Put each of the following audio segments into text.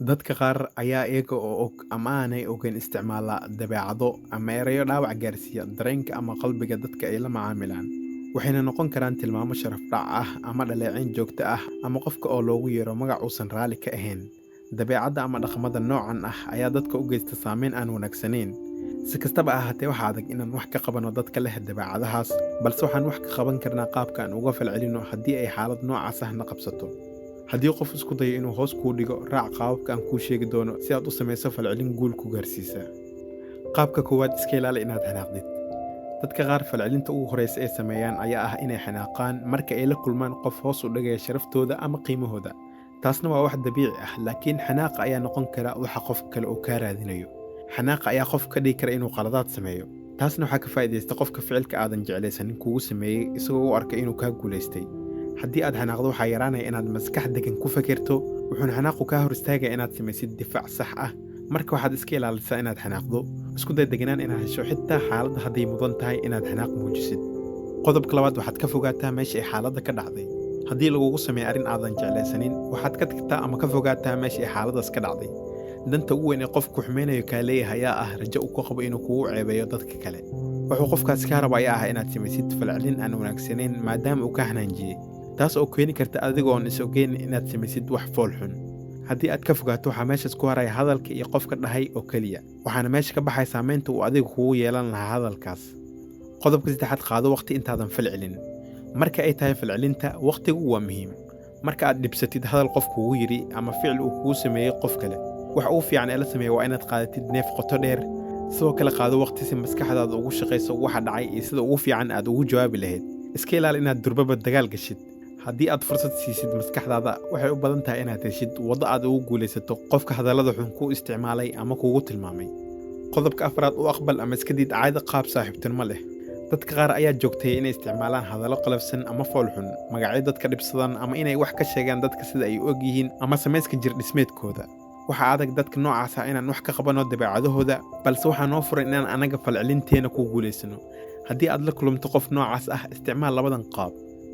Dadka qaar ayaa iyaga oo og ama aanay ogayn isticmaala dabeecado ama erayo dhaawac gaarsiiya dareenka ama qalbiga dadka ay la macaamilaan, waxayna noqon karaan tilmaamo sharaf dhac ah ama dhaleecayn joogto ah ama qofka oo loogu yeero magac uusan raalli ka ahayn. Dabeecadda ama dhaqamada noocan ah ayaa dadka u geysta saameyn aan wanaagsanayn. Si kastaba ha ahaatee, waxaa adag inaan wax ka qabanno dadka leh dabeecadahaas, balse waxaan wax ka qaban karnaa qaabka aan uga falcelinno haddii ay xaalad noocaas ah na qabsato. Haddii qof isku dayo inuu hoos kuu dhigo, raac qaababka aan kuu sheegi doono si aad u samayso falcelin guul ku gaarsiisa. Qaabka koowaad, iska ilaali inaad xanaaqdid. Dadka qaar falcelinta ugu horreysa ay sameeyaan ayaa ah inay xanaaqaan marka ay la kulmaan qof hoos u dhigaya sharaftooda ama qiimahooda. Taasna waa wax dabiici ah, laakiin xanaaqa ayaa noqon kara waxa qof kale uu kaa raadinayo. Xanaaqa ayaa qof ka dhigi kara inuu qaladaad sameeyo. Taasna waxaa ka faa'iidaysta qofka ficilka aadan jeclaysanin kugu sameeyey isagoo u arka inuu kaa guulaystay. Haddii aad xanaaqdo, waxaa yaraanaya inaad maskax degan ku fikirto, wuxuuna xanaaqu kaa hor istaagaya inaad samaysid difaac sax ah. Marka waxaad iska ilaalisaa inaad xanaaqdo. Isku day deganaan inaad hesho xitaa xaaladda hadday mudan tahay inaad xanaaq muujisid. Qodobka labaad, waxaad ka fogaataa meesha ay xaaladda ka dhacday. Haddii lagugu sameeyo arrin aadan jeclaysanin, waxaad ka tagtaa ama ka fogaataa meesha ay xaaladdaas ka dhacday. Danta ugu weyn ee qofku xumeynayo kaa leeyahay ayaa ah rajo uu ka qabo inuu kugu ceebeeyo dadka kale. Wuxuu qofkaasi kaa rabo ayaa ah inaad samaysid falcelin aan wanaagsanayn maadaama uu kaa xanaanjiyey, taas oo keeni karta adigoon is ogeyn inaad samaysid wax fool xun. Haddii aad ka fogaato, waxaa meeshaas ku haraya hadalka iyo qofka dhahay oo keliya, waxaana meesha ka baxaya saameynta uu adiga kugu yeelan lahaa hadalkaas. Qodobka saddexaad, qaado waqti intaadan falcelin. Marka ay tahay falcelinta, waqtigu waa muhiim. Marka aad dhibsatid hadal qof kugu yidhi ama ficil uu kugu sameeyey qof kale, waxa ugu fiican ee la sameeyo waa inaad qaadatid neef qoto dheer. Sidoo kale qaado waqti si maskaxdaada ugu shaqayso waxa dhacay iyo sida ugu fiican aad ugu jawaabi lahayd. Iska ilaali inaad durbaba dagaal gashid. Haddii aad fursad siisid maskaxdaada, waxay u badan tahay inaad heshid waddo aad ugu guulaysato qofka hadallada xun kuu isticmaalay ama kugu tilmaamay. Qodobka afraad, u aqbal ama iska diid caayda qaab saaxiibtinimo leh. Dadka qaar ayaa joogtay inay isticmaalaan hadallo qalafsan ama fool xun, magacyo dadka dhibsadan, ama inay wax ka sheegaan dadka sida ay u og yihiin ama samayska jir dhismeedkooda. Waxaa adag dadka noocaas ah inaan wax ka qabanno dabeecadahooda, balse waxaa noo furan inaan anaga falcelinteena ku guulaysano. Haddii aad la kulanto qof noocaas ah, isticmaal labadan qaab.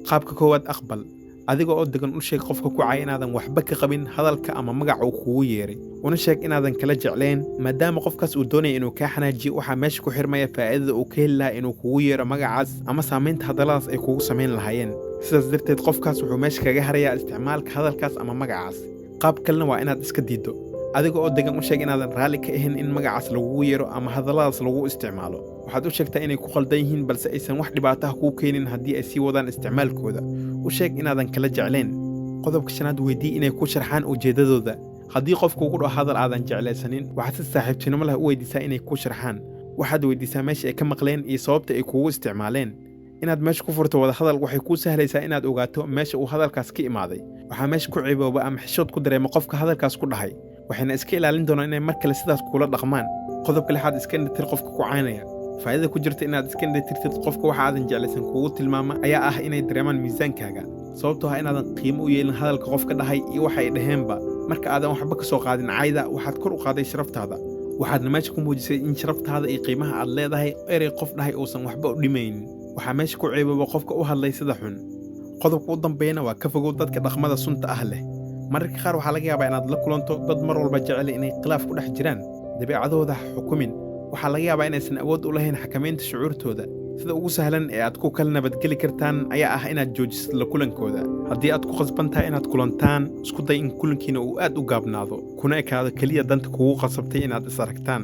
Qaabka koowaad, aqbal. Adiga oo degan u sheeg qofka ku caya inaadan waxba ka qabin hadalka ama magaca uu kugu yeeray, una sheeg inaadan kala jeclayn maadaama qofkaas uu doonaya inuu kaa xanaajiyo. Waxaa meesha ku xirmaya faa'iidada uu ka heli lahaa inuu kugu yeero magacaas ama saamaynta hadalladaas ay kugu samayn lahaayeen. Sidaas darteed qofkaas wuxuu meesha kaga harayaa isticmaalka hadalkaas ama magacaas. Qaab kalena waa inaad iska diiddo. Adiga oo degan u sheeg inaadan raalli ka ahayn in magacaas lagugu yeero ama hadalladaas lagu isticmaalo. Waxaad u sheegtaa inay ku qaldan yihiin, balse aysan wax dhibaato ah kuu keenin haddii ay sii wadaan isticmaalkooda. U sheeg inaadan kala jeclayn. Qodobka shanaad, weydii inay ku sharxaan ujeeddadooda. Haddii qofku ugu dhaho hadal aadan jeclaysanin, waxaad si saaxiibtinimo leh u weydiisaa inay ku sharxaan. Waxaad weydiisaa meesha ay ka maqleen iyo sababta ay kugu isticmaaleen. Inaad meesha ku furto wadahadal waxay kuu sahlaysaa inaad ogaato meesha uu hadalkaas ka imaaday. Waxaa meesha ku ceebooba ama xishood ku dareema qofka hadalkaas ku dhahay, waxayna iska ilaalin doonaan inay mar kale sidaas kula dhaqmaan. Qodobka lixaad, iska indhatir qofka ku caynaya. Faa'iidada ku jirta inaad iska indhatirtid qofka waxa aadan jeclaysan kugu tilmaama ayaa ah inay dareemaan miisaankaaga, sababtoo ah inaadan qiimo u yeelin hadalka qofka dhahay iyo waxa ay dhaheenba. Marka aadan waxba ka soo qaadin cayda, waxaad kor u qaaday sharaftaada, waxaadna meesha ku muujisay in sharaftaada iyo qiimaha aad leedahay erey qof dhahay uusan waxba u dhimaynin. Waxaa meesha ku ceebooba qofka u hadlay sida xun. Qodobka u dambeeyana waa ka fogow dadka dhaqmada sunta ah leh. Mararka qaar waxaa laga yaabaa inaad la kulanto dad mar walba jecel inay khilaaf ku dhex jiraan. Dabeecadahooda ha xukumin. Waxaa laga yaabaa inaysan awood u lahayn xakamaynta shucuurtooda. Sida ugu sahlan ee aad ku kala nabadgeli kartaan ayaa ah inaad joojisid la kulankooda. Haddii aad ku khasban tahay inaad kulantaan, isku day in kulankiina uu aad u gaabnaado, kuna ekaado keliya danta kugu qasabtay inaad is aragtaan.